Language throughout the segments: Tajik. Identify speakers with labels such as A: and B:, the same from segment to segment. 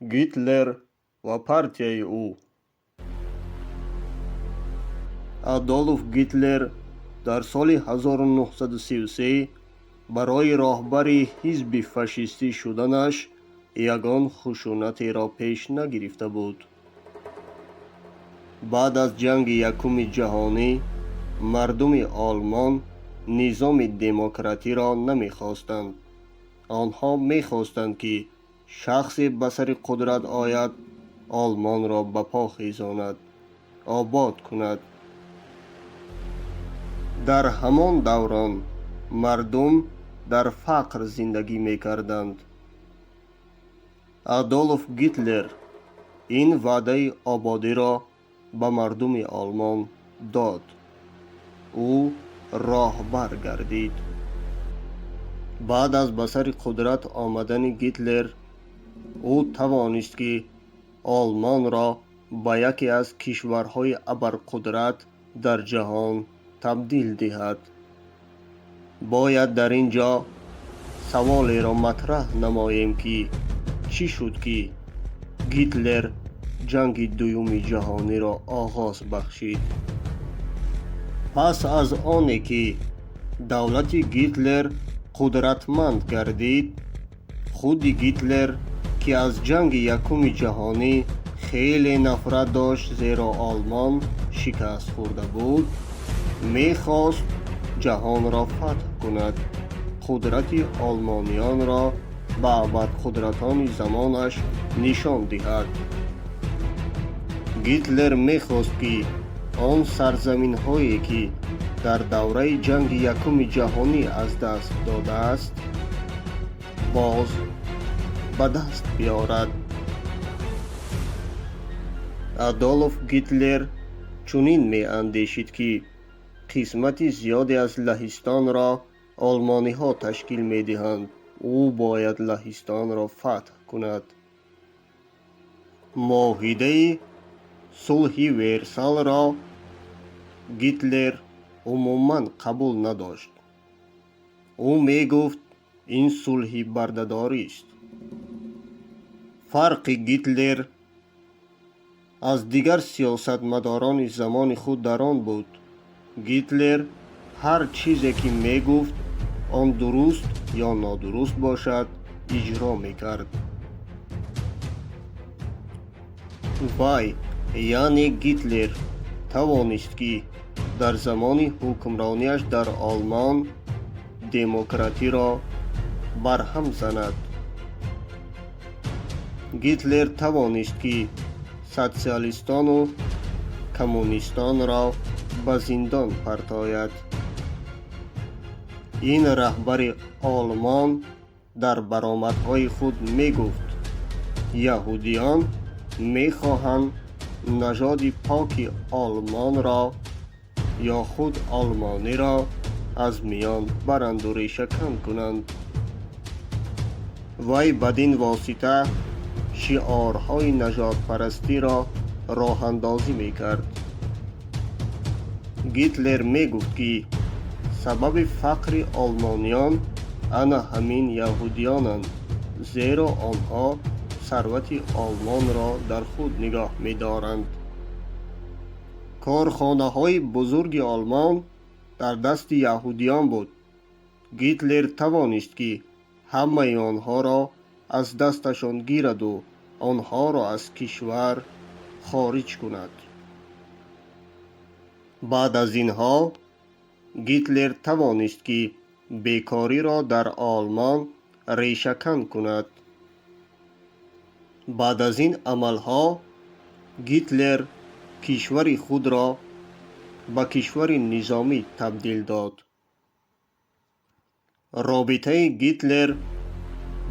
A: Гитлер ва партияи ӯ. Адолф Гитлер дар соли 1933 барои роҳбари ҳизби фашистӣ шуданаш ягон хушунатеро пеш нагирифта буд. Баъд аз ҷанги Якуми ҷаҳонӣ мардуми Олмон низоми демократиро намехостанд. Онҳо мехостанд, ки шахсе ба сари қудрат ояд, Олмонро ба по хезонад, обод кунад. Дар ҳамон даврон мардум дар фақр зиндагӣ мекарданд. Адолф Гитлер ин ваъдаи ободиро ба мардуми Олмон дод. Ӯ роҳбар гардид. Баъд аз ба сари қудрат омадани Гитлер, ӯ тавонист, ки Олмонро ба яке аз кишварҳои абарқудрат дар ҷаҳон табдил диҳад. Бояд дар ин ҷо саволеро матраҳ намоем, ки чӣ шуд, ки Гитлер ҷанги Дуюми ҷаҳониро оғоз бахшид? Пас аз оне ки давлати Гитлер қудратманд гардид, худи Гитлер, ки аз ҷанги Якуми ҷаҳонӣ хеле нафрат дошт, зеро Олмон шикаст хӯрда буд, мехост ҷаҳонро фатҳ кунад, қудрати олмониёнро ба абарқудратони замонаш нишон диҳад. Гитлер мехост, ки он сарзаминҳое, ки дар давраи ҷанги Якуми ҷаҳонӣ аз даст додааст, боз ба даст биёрад. Адолф Гитлер чунин меандешид, ки қисмати зиёде аз Лаҳистонро олмониҳо ташкил медиҳанд, ӯ бояд Лаҳистонро фатҳ кунад. Муоҳидаи сулҳи Версалро Гитлер умуман қабул надошт. Ӯ мегуфт, ин сулҳи бардадорист. Фарқи Гитлер аз дигар сиёсатмадорони замони худ дар он буд: Гитлер ҳар чизе ки мегуфт, он дуруст ё нодуруст бошад, иҷро мекард. Вай, яъне Гитлер, тавонист, ки дар замони ҳукмронияш дар Олмон демократиро барҳам занад. Гитлер тавонист, ки социалистону коммунистонро ба зиндон партояд. Ин раҳбари олмон дар баромадҳои худ мегуфт, яҳудиён мехоҳанд нажоди поки олмонро ё худ олмониро аз миён баранду решакан кунанд. Вай бадин восита шиорҳои нажодпарастиро роҳандозӣ мекард. Гитлер мегуфт, ки сабаби фақри олмониён ана ҳамин яҳудиёнанд, зеро онҳо сарвати Олмонро дар худ нигоҳ медоранд. Корхонаҳои бузурги Олмон дар дасти яҳудиён буд. Гитлер тавонист, ки ҳамаи онҳоро аз дасташон гираду онҳоро аз кишвар хориҷ кунад. Баъд аз инҳо Гитлер тавонист, ки бекориро дар Олмон решакан кунад. Баъд аз ин амалҳо Гитлер кишвари худро ба кишвари низомӣ табдил дод. Робитаи Гитлер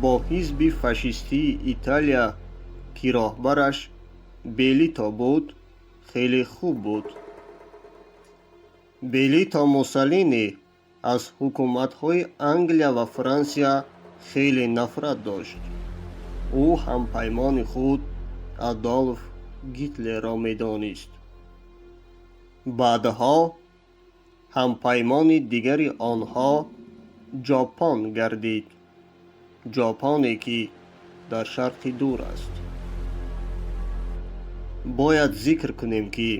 A: бо ҳизби фашистии Италия, ки роҳбараш Белито буд, хеле хуб буд. Белито Муссолини аз ҳукуматҳои Англия ва Франсия хеле нафрат дошт. Ӯ ҳампаймони худ Адолф Гитлерро медонист. Баъдҳо ҳампаймони дигари онҳо Ҷопон гардид, Ҷопоне, ки дар Шарқи Дур аст. Бояд зикр кунем, ки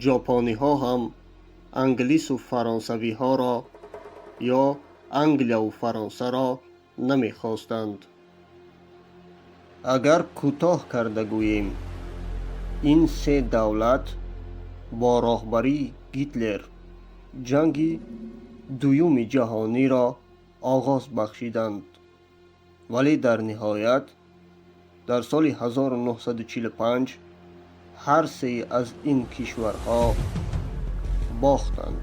A: ҷопониҳо ҳам англису фаронсавиҳоро ё Англияву Фаронсаро намехостанд. Агар кӯтоҳ карда гӯем, ин се давлат бо роҳбарии Гитлер ҷанги Дуюми ҷаҳониро оғоз бахшиданд, вале дар ниҳоят дар соли 1945 ҳар сеи аз ин кишварҳо бохтанд.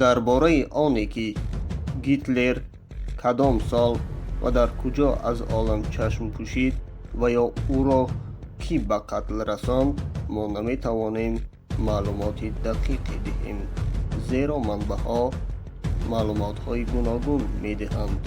A: Дар бораи оне, ки Гитлер кадом сол ва дар куҷо аз олам чашм пӯшид ва ё ӯро кӣ ба қатл расонд, мо наметавонем маълумоти дақиқе диҳем, зеро манбаъҳо маълумотҳои гуногун медиҳанд.